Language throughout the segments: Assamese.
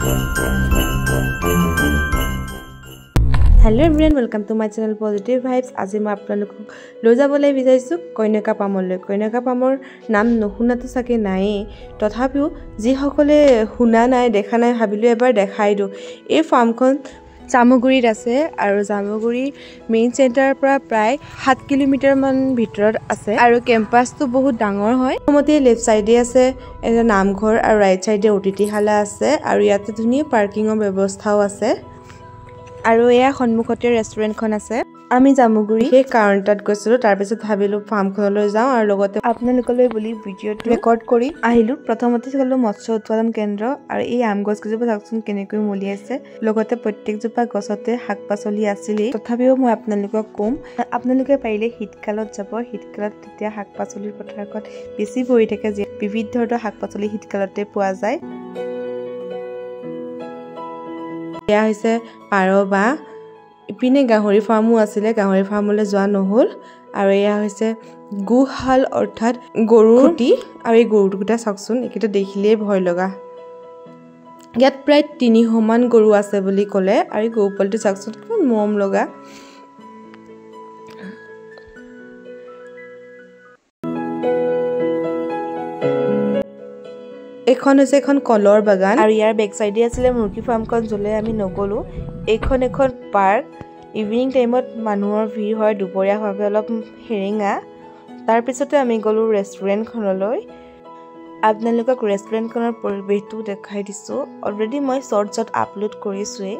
Hello everyone, welcome to my channel Positive Vibes. আজি মই আপোনালোকক লৈ যাবলৈ বিচাৰিছোঁ কন্যকা পামলৈ। কন্যকা পামৰ নাম নুশুনাটো চাগে নায়েই, তথাপিও যিসকলে শুনা নাই, দেখা নাই, ভাবিলোঁ এবাৰ দেখাই দিওঁ। এই ফাৰ্মখন জামুগুৰিত আছে আৰু জামুগুৰি মেইন চেণ্টাৰৰ পৰা প্ৰায় 7 কিলোমিটাৰমান ভিতৰত আছে আৰু কেম্পাছটো বহুত ডাঙৰ হয়। প্ৰথমতে লেফ্ট ছাইডে আছে এটা নামঘৰ আৰু ৰাইট ছাইডে অতিথিশালা আছে আৰু ইয়াতে ধুনীয়া পাৰ্কিঙৰ ব্যৱস্থাও আছে আৰু এয়া সন্মুখতে ৰেষ্টুৰেণ্টখন আছে। আমি জামুগুৰি সেই কাৰণটাত গৈছিলোঁ, তাৰপিছত ভাবিলোঁ ফাৰ্মখনলৈ যাওঁ আৰু লগতে আপোনালোকলৈ বুলি ভিডিঅ'টো ৰেকৰ্ড কৰি আহিলোঁ। প্ৰথমতে গ'লোঁ মৎস্য উৎপাদন কেন্দ্ৰ আৰু এই আম গছ কেইজোপা চাওকচোন কেনেকৈ মলিয়াইছে। লগতে প্ৰত্যেকজোপা গছতে শাক পাচলি আছিলেই। তথাপিও মই আপোনালোকক ক'ম, আপোনালোকে পাৰিলে শীতকালত যাব। শীতকালত তেতিয়া শাক পাচলিৰ পথাৰখন বেছি ভৰি থাকে, যি বিবিধ ধৰণৰ শাক পাচলি শীতকালতে পোৱা যায়। এয়া হৈছে পাৰ বাঁহ। ইপিনে গাহৰি ফাৰ্মো আছিলে, গাহৰি ফাৰ্মলৈ যোৱা নহ'ল। আৰু এয়া হৈছে গোশাল অৰ্থাৎ গৰুৰ খুঁটি। আৰু এই গৰুকেইটা চাওকচোন, এইকেইটা দেখিলেই ভয় লগা। ইয়াত প্ৰায় 300মান গৰু আছে বুলি ক'লে। আৰু এই গৰু পোৱালিটো চাওকচোন কিমান মৰম লগা। এইখন হৈছে এখন কলৰ বাগান আৰু ইয়াৰ বেক চাইডে আছিলে মুৰ্গী ফাৰ্মখন, য'লৈ আমি নগ'লোঁ। এইখন এখন পাৰ্ক। ইভিনিং টাইমত মানুহৰ ভিৰ হয়, দুপৰীয়া হোৱাৰ অলপ সেৰেঙা। তাৰপিছতে আমি গ'লোঁ ৰেষ্টুৰেণ্টখনলৈ। আপোনালোকক ৰেষ্টুৰেণ্টখনৰ পৰিৱেশটো দেখাই দিছোঁ। অলৰেডি মই শ্বৰ্টছত আপলোড কৰিছোঁৱেই।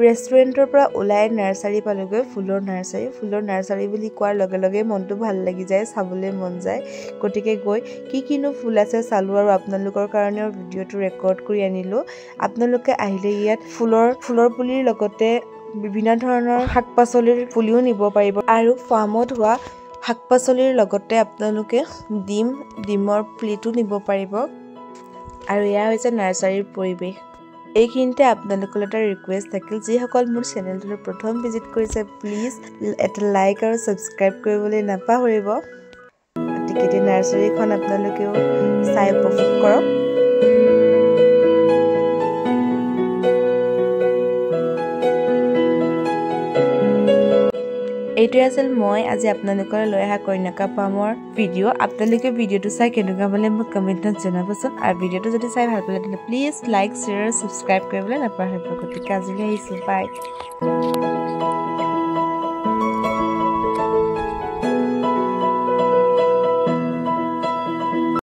ৰেষ্টুৰেণ্টৰ পৰা ওলাই নাৰ্চাৰী পালোগৈ, ফুলৰ নাৰ্চাৰী। ফুলৰ নাৰ্চাৰী বুলি কোৱাৰ লগে লগে মনটো ভাল লাগি যায়, চাবলৈ মন যায়। গতিকে গৈ কি কিনো ফুল আছে চালোঁ আৰু আপোনালোকৰ কাৰণেও ভিডিঅ'টো ৰেকৰ্ড কৰি আনিলোঁ। আপোনালোকে আহিলে ইয়াত ফুলৰ পুলিৰ লগতে বিভিন্ন ধৰণৰ শাক পাচলিৰ পুলিও নিব পাৰিব আৰু ফাৰ্মত হোৱা শাক পাচলিৰ লগতে আপোনালোকে ডিমৰ প্লেটো নিব পাৰিব। আৰু এয়া হৈছে নাৰ্চাৰীৰ পৰিৱেশ। এইখিনিতে আপোনালোকলৈ এটা ৰিকুৱেষ্ট থাকিল, যিসকল মোৰ চেনেলটোলৈ প্ৰথম ভিজিট কৰিছে প্লিজ এটা লাইক আৰু ছাবস্ক্ৰাইব কৰিবলৈ নাপাহৰিব। গতিকে নাৰ্চাৰীখন আপোনালোকেও চাই উপভোগ কৰক। এইটোৱে আছিল মই আজি আপোনালোকৰ লৈ অহা কন্যকা পামৰ ভিডিঅ'। আপোনালোকে ভিডিঅ'টো চাই কেনেকুৱা পালে মোক কমেণ্টত জনাবচোন। আৰু ভিডিঅ'টো যদি চাই ভাল পালে তেন্তে প্লিজ লাইক, শ্বেয়াৰ, ছাবস্ক্ৰাইব কৰিবলৈ নাপাহৰিব। গতিকে আজিলৈ আহিছোঁ, বাই।